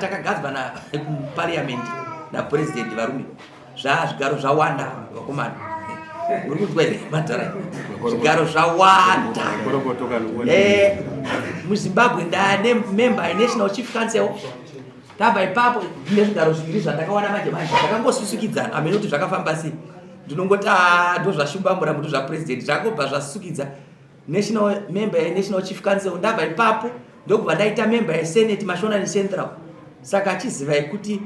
Takagadzwa naparliament napresident varume, zvigaro zvawanda vakomana, uri kunzwa here madhara? Zvigaro zvawanda muZimbabwe. Ndane member yeNational Chief Council. Tabva ipapo, ndine zvigaro zviviri zvandakawana manje manje, zvakangosusukidzana. Amene kuti zvakafamba sei, ndinongoti ah, ndo zvashumbamura muti zvapresident zvakangobva zvasusukidza. National member yeNational Chief Council. Ndabva ipapo, ndokubva ndaita member yeSenate Mashonaland Central. Saka achizivai kuti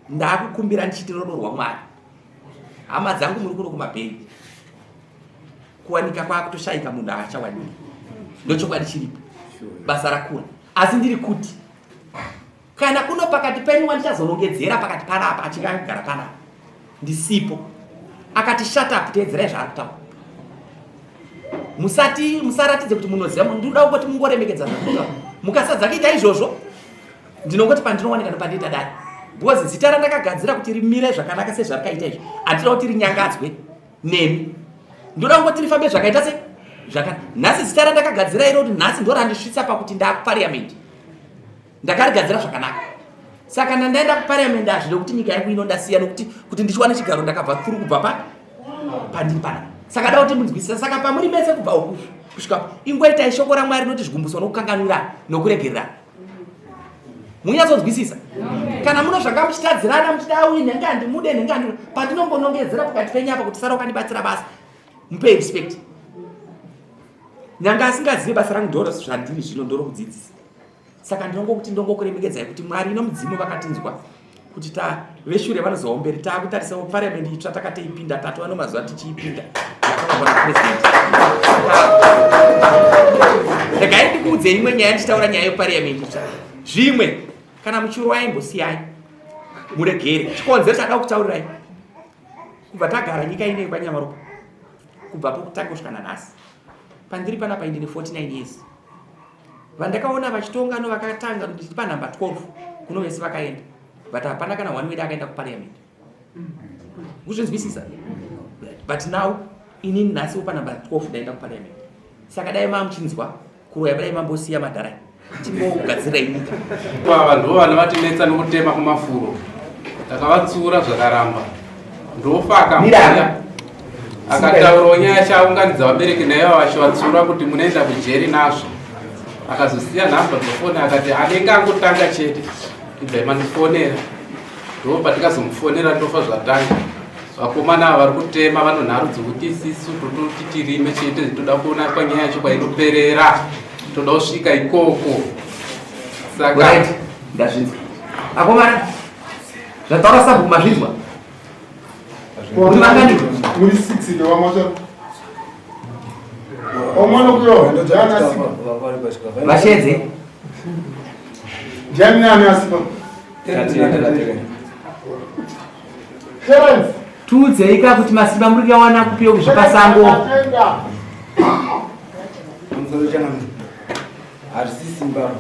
ndakukumbira ndichiti rudo rwaMwari, hama dzangu, muri kuno kumabhengi kuwanika kwakutoshayika, munhu haachawanika, ndochokwadi chiripo. Basa rakura, asi ndiri kuti kana kuno pakati penyu wandichazonongedzera pakati panapa achinge akagara panapa ndisipo, akati shut up, teedzerai zvaari kutaura. Musati musaratidze kuti munoziva. Ndinoda kungoti mungoremekedza zvakutaura. Mukasadza kuita izvozvo, ndinongoti pandinowanika nopandiita dai, because zita randakagadzira kuti rimire zvakanaka sezvarikaita izvi, handida kuti rinyangadzwe nemi. Ndoda kungoti rifambe zvakaita se zvaka nhasi. Zita randakagadzira irori nhasi ndo randisvitsa pakuti ndakuparliament. Ndakarigadzira zvakanaka, saka ndandaenda kuparliament, hazvide kuti nyika yangu ino ndasiya nokuti kuti ndichiwana chigaro ndakabva through kubva pa pandiri pana. Saka da kuti munzwisisa. Saka pamuri mese kubva uku kusvika, ingoitai shoko raMwari rinoti zvigumbuso nokukanganwira nokuregerera. Munyatsonzwisisa kana muno zvanga muchitadzirana, muchida uyu nenge handimude, nenge handi pandinongonongedzera pakati penyu apa kuti sara ukandibatsira basa, mupei respect. Nyanga asingazivi basa rangu, ndoro zvandiri zvino, ndoro kudzidzisa. Saka ndinongokuti ndongokuremekedzai kuti Mwari nomudzimu vakatinzwa kuti ta veshure vanozovawo mberi. Taakutarisawo parliament itsva, takateipinda, tatova nomazuva tichiipinda, yakavakwa napresident. Regai ndikuudzei imwe nyaya ndichitaura nyaya yeparliament itsva. Zvimwe kana muchirwa imbosiyai muregere. Chikonzero chada kutaurirai, kubva tagara nyika inei kwaNyamaropa, kubva pokutanga kusvika nanhasi pandiri panapa, indine 49 years, vandakaona vachitonga no vakatanga ndiri panhamba 12 kuno, vese vakaenda, but hapana kana one wedu akaenda kuparliament. Kuzvinzwisisa? But now inini nhasi panhamba 12 ndaenda kuparliament. Saka dai mamuchinzwa kuroya, dai mambosiya madhara, timbogadzirai nyika. Ava ndo vana vatinetsa nokutema kumafuro. Takavatsura zvakaramba, ndofa akambuya akataurawo nyaya chaunganidza vabereki naiva vachivatsura kuti munoenda kujeri nazvo. Akazosiya nhamba dzofoni, akati anenge angotanga chete ibvai mandifonera. Ndo patikazomufonera, ndofa zvatanga. Vakomana ava vari kutema vanonharo dzekuti isisu tototi tirime chete, toda kuona kwanyaya yacho kwainoperera, toda kusvika ikoko. Saka Right, ndazvinzwa akomana, zvataura sabhuku mazvinzwa. Muri vangani? Muri 6 nevamwe vacho. Omwana kuyo ndiani asipa? Vashedze. Ndiani nani asipa? Terence. Tuudzei ka kuti masimba muri kuyawana kupiwe kuzvipa sango? Tatenda. Pamusoro changamire, hazvisi simba,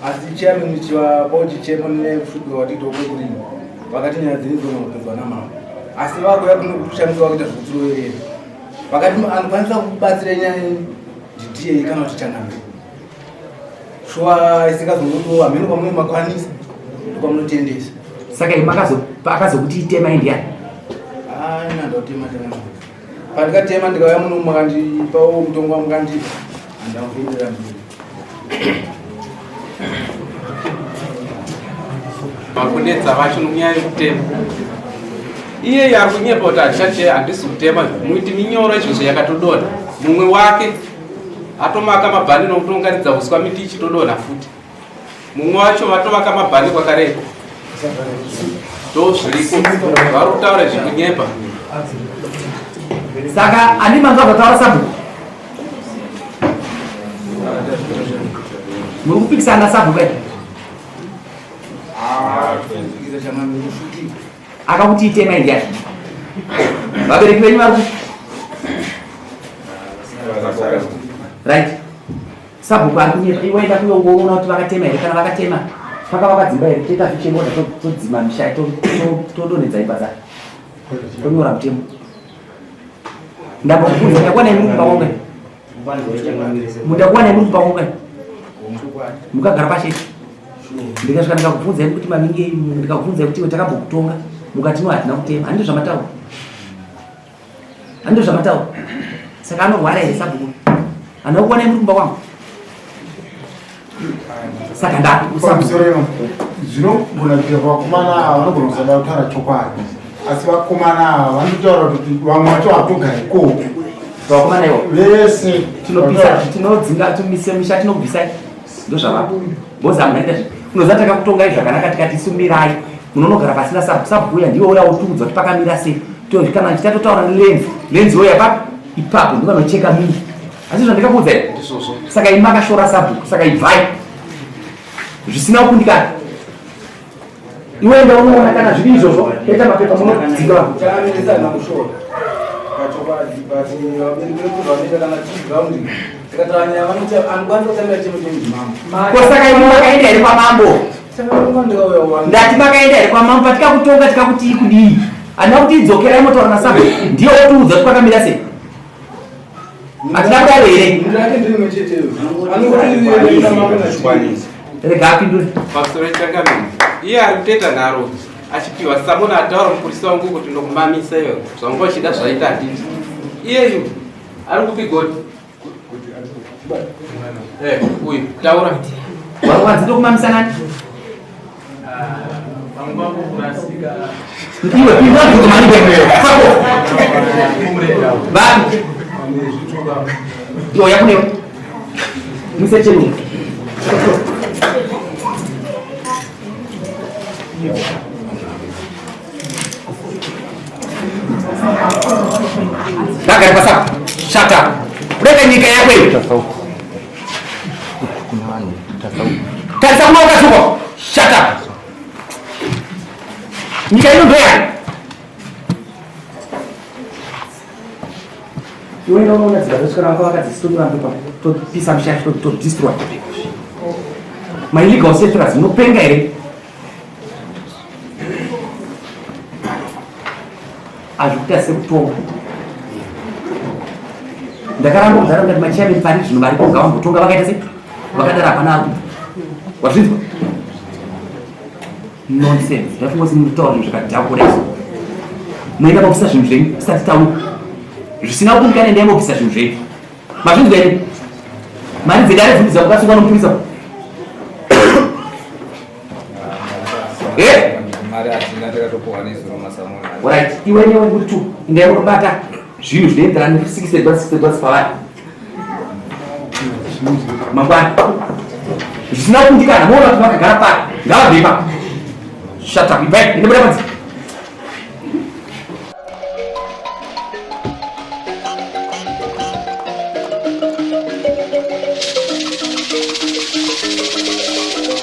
asi chairman chivapawo chichemo nekusvika watiita kwekurima, vakati nyaya dzini dzinonopedzwa namambo, asi vakuya kuno kutishamisa, vakuita zvekutiroverera. Vakati anokwanisa kubatsira nyaya ndidiyei kana kuti changamire shuwa isingazongotiwo hameno kwamune makwanisa ndokwamunotendesa. Saka imi akazokuti itemai ndiani? Nandotema changamire, pandikatema ndikauya muno makandipawo mutongo wamukandipa, handakuenderera mberi. Vakunetsa vacho nokunyaya yekutema, iyeye ari kunyepa kuti handichache, handisi kutema muiti minyoro izvozvo yakatodonha. Mumwe wake atomaka mabhani nokutounganidza uswa, miti ichitodonha futi. Mumwe wacho vatovaka mabhani kwakareko, ndo zviriko, vari kutaura zvekunyepa. Saka ani manzwa zvataura sabhuku? Muri kupikisana sabhuku ere? Akakuti itemai ndiani? Vabereki venyu vari kupi? Right, sabhuku ari kunyepa. Iwaenda kuyoona kuti vakatema here? Kana vakatema, pakavaka dzimba here? Toita ficheboda, todzima misha, todonhedza imba dzacho, tonyora mutemo. Ndambokubvunza, ndakuwana imi kumba kwangu, mundakuwana imi kumba kwangu, mukagara pachete. Ndikasvika ndikakubvunzai kuti mavinge, ndikakubvunzai kuti iwe takambokutonga mukati no hatina kutema. Handizvo zvamataura. Handizvo zvamataura. Saka anorwara here sabhuku? Handina kukuonai muri kumba kwangu. Saka ndapamusoro ino zvinogona kuita vakomana ava vanogona kusada kutaura chokwadi asi vakomana ava vanotaura kuti vamwe vacho hatogara ikoko vakomana ivo vese tinopisa tinodzinga timise misha tinobvisai ndozvavapo bhozi hamunaita zvi unoziva takakutongai zvakanaka tikati sumirai munonogara pasina sabhuya ndiwe uya wotiudza kuti pakamira sei kana chitatotaura nelenzi lenzi uya papi ipapo ndivanocheka mini asi zvandikakuudza here saka imi makashora sabhuku saka ibvai zvisina kukundikana iwe enda unoona kana zviri izvozvo ita mapepa munodzinga vanhu ko saka imi makaenda here kwamambo ndati makaenda here kwamambo patikakutonga tikakutii kudii handina kuti idzokerai motaura nasabhuku ndiye wotiudza kuti kwakamira sei Hatina kudaro here? Rega apindure. Pamusoro changamire. Iye ari kutoita nharo achipiwa samona ataura mupurisa wangu kuti ndokumamisa iwe zvanga uchida zvaita handiti. Iyeyu ari kupi goti? Eh, uyu taura. Wanzi ndokumamisa nani? Iwe pindura mubvunzo mani wewe. Fako. Vanhu. Iwe yakunewe. Muise chirungu. Ndagara pasapa. Shut up. Rega nyika yako iyi. Tarisa kuma wakasukwa. Shut up. Nyika ino ndoyani? Iwe unoona dzika dzoswera vanga vakadzisitora vanhu pa topisa misha yacho todestroy. My legal settlers munopenga here? Azvikuita sekutonga. Ndakaramba kudhara ndati machairman pari zvino varipo ngavambotonga vakaita sei? Vakadaro hapana ari kubva. Wazvinzwa? Nonsense. Ndafunga kuti murikutaura zvinhu zvakadhakwa izvo. Moenda mobvisa zvinhu zvenyu tisati tauya. Zvisina kukundikana endai mobvisa zvinhu zvenyu. Mazvinzwa here? Mari dzedare dzimbi dzakukasungwa nomupurisa. Eh? Mari hatina takatopuwa nezuro masamuna. Right. Iwe newe muri two. Endai munobata zvinhu zvinoenderana ne 60 dollars 60 dollars pavari. Mangwana. Zvisina kukundikana moona kuti vakagara pari. Ngavabve ipapo. Shut up. Ibvai. Ende buda panze.